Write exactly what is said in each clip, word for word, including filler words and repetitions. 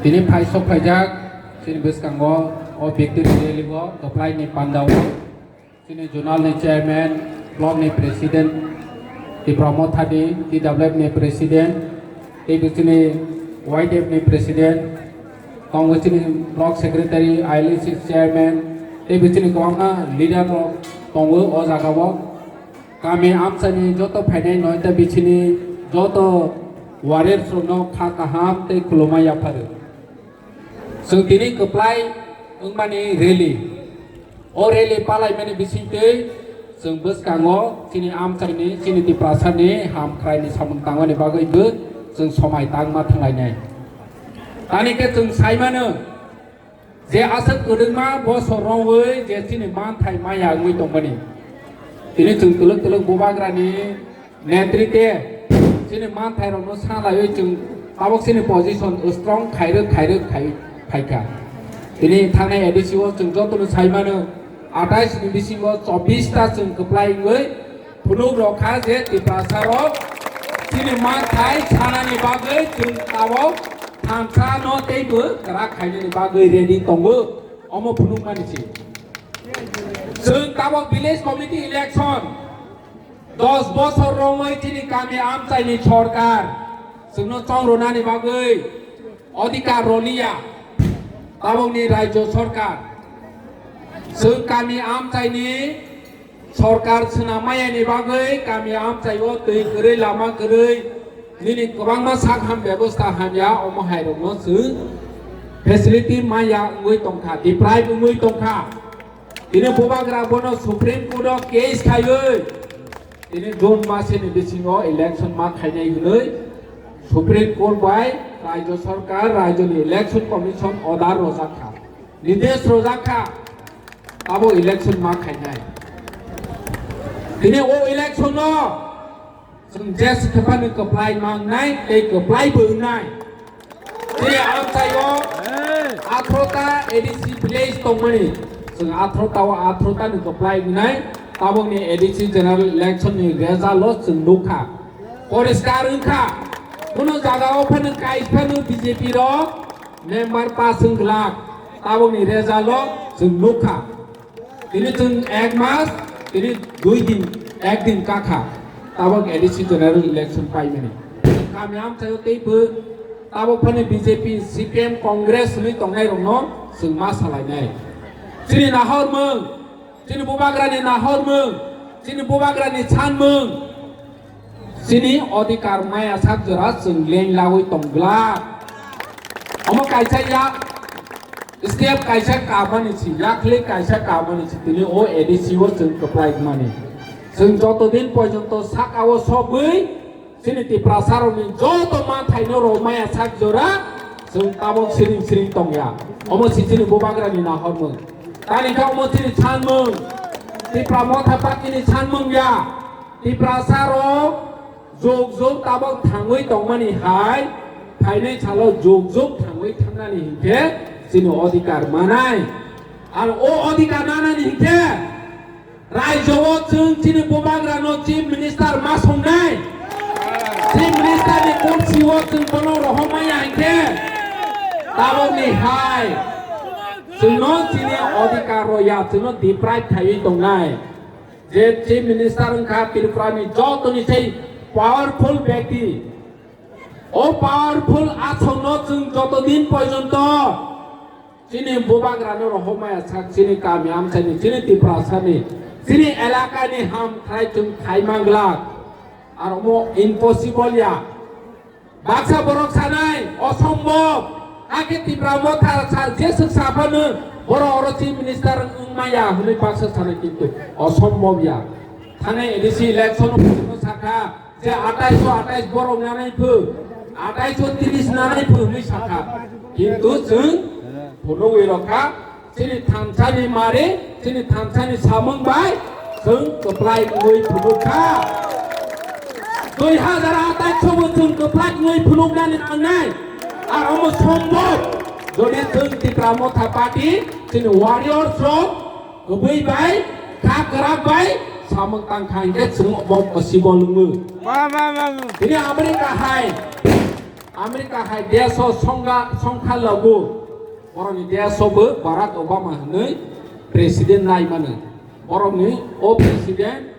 Tini phaisok phaijak chini bwskango o victory rally o kwplai ni panda o chini zonal ni chairman, block ni president, Tipra Motha ni T W F ni president, tei bo chini Y D F ni president, tongo chini block secretary, I L C chairman, tei bo chini kwbangma leader rok tongo o jaga o. Kami amchaini joto phainai noita bichini joto warriors rokno kha kaham tei khulumma yapharu. Chwng tini kwplai wngmani rally. O rally palaimani bisingtwi chwng bwskango chini amchaini, chini Tiprasani hamkraini samung tangmani bagwibo chwng somai tangma thanglainai. Tani khe chwng saimano, je aswk kwrwngma bosor romwi je chini manthai maya wngwi tongmani. Tini chwng twlwk twlwk bubagrani netritwe chini manthairokno salaiwi chwng tabok chini position strong khairwk khairwk khai phaikha. Tini thangnai A D C o chwng jotono saimano, atais ni bisingo chobbish ta chwng kwplai wngwi phunuk rok kha je Tiprasa rok chini manthai sanani bagwi chwng tabok thansa no teibo kwrak khainani bagwi ready tongo, omo phunukmani se. Chwng tabok village committee election dos bosor romwi chini kami amchaini sorkar chwngno chongrwnani bagwi odhikar rwliya tabokni rajyo sorkar. Chwng kami amchaini sorkar swnam mayani bagwi kami amchaio twi kwrwi, lama kwrwi, nini kwbangma sak ham bebosta hamya, omo hairokno chwng facility maya wngwi tongkha, deprive wngwi tongkha. Tini bubagra bono Supreme Court o case khaiwi tini June masini bisingo election ma khainai hwnwi Supreme Court bai rajyo sorkar, rajyoni election commission order rojak kha, nidesh rojak kha, abo election ma khainai. Tini o election no chwng jes khe phano kwplai ma wngnai tei kwplai bo wngnai. Tei amchaio athrota A D C village tongmani, chwng athrota o athrota ni kwplai wngnai. Tabokni A D C general election ni result o chwng nukha, poriskar wngkha. Kuno jaga o phano kais phano B J P rok member pass wng glak, tabokni result o chwng nukha. Tini chwng ek mas, tini dui din, ek din kakha, tabok A D C general election paimani. Kami amchaio teibo tabok phani B J P, C P M, Congress hwnwi tongnai rokno chwng ma salainai. Chini nahormung, chini bubagrani nahormung, chini bubagrani sanmung, chini odhikar maya sak jora chwng leng lagwi tong glak. Omo kaisa yak step kaisa kamani si, yakli kaisa kamani si, tini o A D C o chwng kwplai mani. Chwng joto din porjonto saka o sogwi chini Tiprasa rokni joto manthaino rok maya sak jora chwng tabok siring siring tongya. Omo si chini bubagrani nahormung. Tani kha omo chini sanmung. Tipra Motha Party ni sanmung ya. Tiprasa rok jog jog tabok thangwi tongmani hai, phainai salo jog jog thangwi thangnani hinkhe chini odhikar manai. Ar o odhikar nanani hinkhe rajyo o chwng chini bubagrano chief minister ma songnai. Chief minister ni kursi o chwng bono rohormaya hinkhe tabokni hai chwngno chini odhikar rwya, chwngno deprive khaiwi tongnai. Je Chief Minister wngkha Tripura ni jotoni sei powerful byakti. O powerful asokno chwng joto din porjonto chini bubagrano rohormaya sak chini kami amchaini, chini Tiprasani, chini elakani ham khlai chwng khai manglak. Ar omo impossible ya. Baksa borok sanai, osombob. Hakhe Tipra Motha sa, jeswk saphano borok oro chief minister wngmaya hwnwi baksa sanai, kintu osombob ya. Thanai A D C election o sakha je atais o atais borok nanai phu, atais o tris nanai phu hwnwi sakha. Kintu chwng phunugwi rokha. Chini thansani mari, chini thansani samung bai chwng kwplai wngwi phunuk kha. Dui hazar atais sobo chwng kwplai wngwi phunuknani nangnai. Ar omo sombhob, jodi chwng Tipra Motha Party, chini warriors rok kwbwi bai, kha kwrak bai samung tang kha hinkhe chwng omo possible wngo. Ba, ba, ba, ba. Bini amri kahai. America hai desh o songkha, songkha lagu, borokni desh o bo Barack Obama hwnwi president nai mano. Borokni o president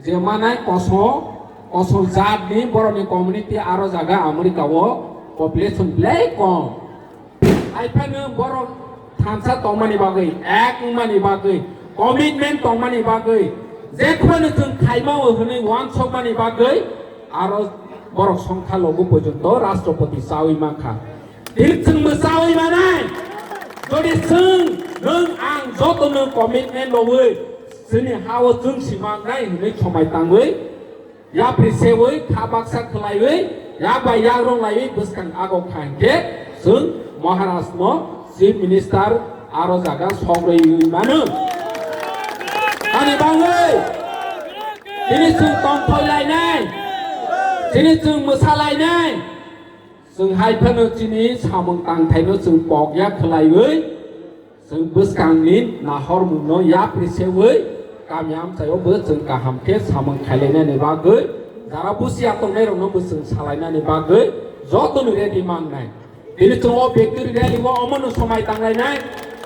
je manai koso, koso jatni borokni community aro jaga America o population belai kom. Haiphano borok thansa tongmani bagwi, ek wngmani bagwi, commitment tongmani bagwi, jephano chwng khaimao hwnwi uansukmani bagwi, aro borok songkha logo porjonto Rashtrapati chawi mankha. Tini chwngbo chawi manai. Jodi chwng, nwng, ang joto nwng commitment lowi chini hao chwng simangnai hwnwi somai tangwi, yapri sewi kha baksa khwlaiwi, yak bai yak rong laiwi bwskang ago kha hinkhe chwng Maharashtra no Chief Minister aro jaga sogriwi mano. Ani bangwi tini chwng tongthoi lainai, tini chwng mwsa lainai, chwng hai phano chini samung tangthaino chwng pokya khwlaiwi, chwng bwskangni nahormungno yapri sewi kami amchaio bo chwng kaham khe samung khailainani bagwi, jara busia tongnairokno bo chwng salainani bagwi jotoni ready mangnai. Tini chwng o victory rally o omono somai tanglainai.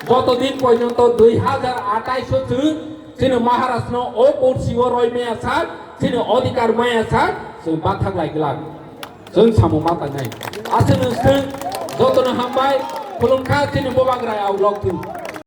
Joto din porjonto dui hazar atais o chwng chini Maharashtra no o kursi o roi maya sak, chini odhikar maya sak, chwng bathak lai glak. Chwng samung ma tangnai. Aswk nwng chwng jotono hambai, khulumkha chini Bubagra auglok thung.